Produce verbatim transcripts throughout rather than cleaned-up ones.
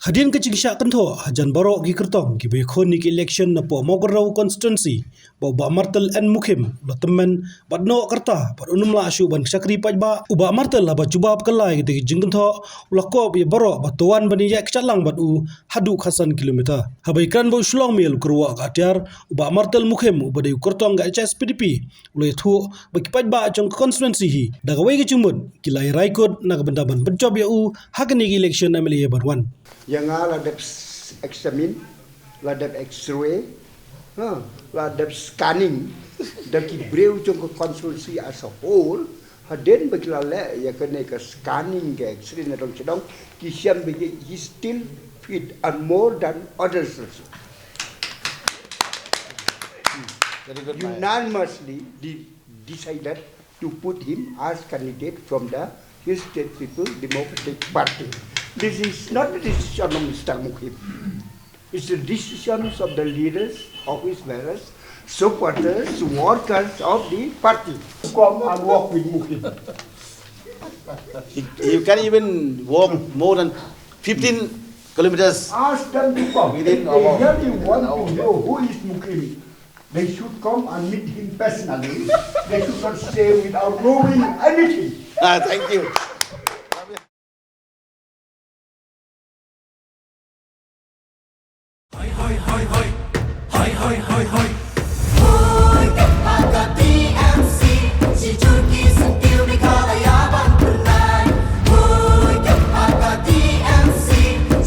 Hadien ka jingshah kynthoh hajan baroh ki kyrtong kiba ïakhun ïa ka election napoh Mawkynrew constituency, ba u Bah Martel N Mukhim u la tymmen bad noh ka rta bad um lah shuh ban shakri paidbah. U Bah Martel haba jubab kylla ïa kata ka jingkynthoh u la kop ïa baroh ba to wan ban ïaid kjat lang bad u haduh khatsan kilometer. Haba ïakren bad u Shillong Mail u kyrwoh ka atiar, u Bah Martel Mukhim uba dei u kyrtong ka H S P D P u la ïathuh ba ki paidbah jong ka constituency hi da kawei ka jingmut ki la ïa rai kut na ka bynta ban pynjop ïa u ha kane ka election M L A ban wan. Ïa nga la dep s-, examine, la dep X-ray, ha, la dep scanning da ki briew jong ka constituency as a whole. Hadien ba ki la leh ïa kane ka scanning ka X-ray na dong sha dong, ki shem ba he is still fit and more than others also. Very good, my Unanimously de-, decided to put him as candidate from the Hill State People Democratic Party. This is not the decision of Mister Mukhim. It's the decisions of the leaders, office bearers, supporters, workers of the party. Come and work with Mukhim. You, you can even walk more than fifteen kilometers. Ask them to come. Within our, if they really want to know who is Mukhim, they should come and meet him personally. They should not stay without knowing anything. Ah, thank you. Hoi, hoi, hoi, hoi. Hoi, hoi, hoi, hoi. Hoi, ka pa ka T M C, shi jur ki syntiew Meghalaya ban pynlait. Hoi, ka pa ka T M C,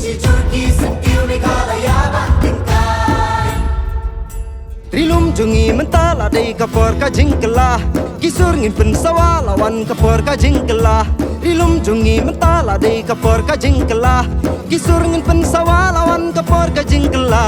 shi jur ki syntiew Meghalaya ban pynlait. Ri lum jong ngi mynta la dei ka por ka jingkylla. Ki sur ngin pynsawa la wan ka por ka jingkylla. Ri lum jong ngi mynta la dei ka por ka jingkylla. Ki sur ngin pynsawa la wan ka por ka jingkylla.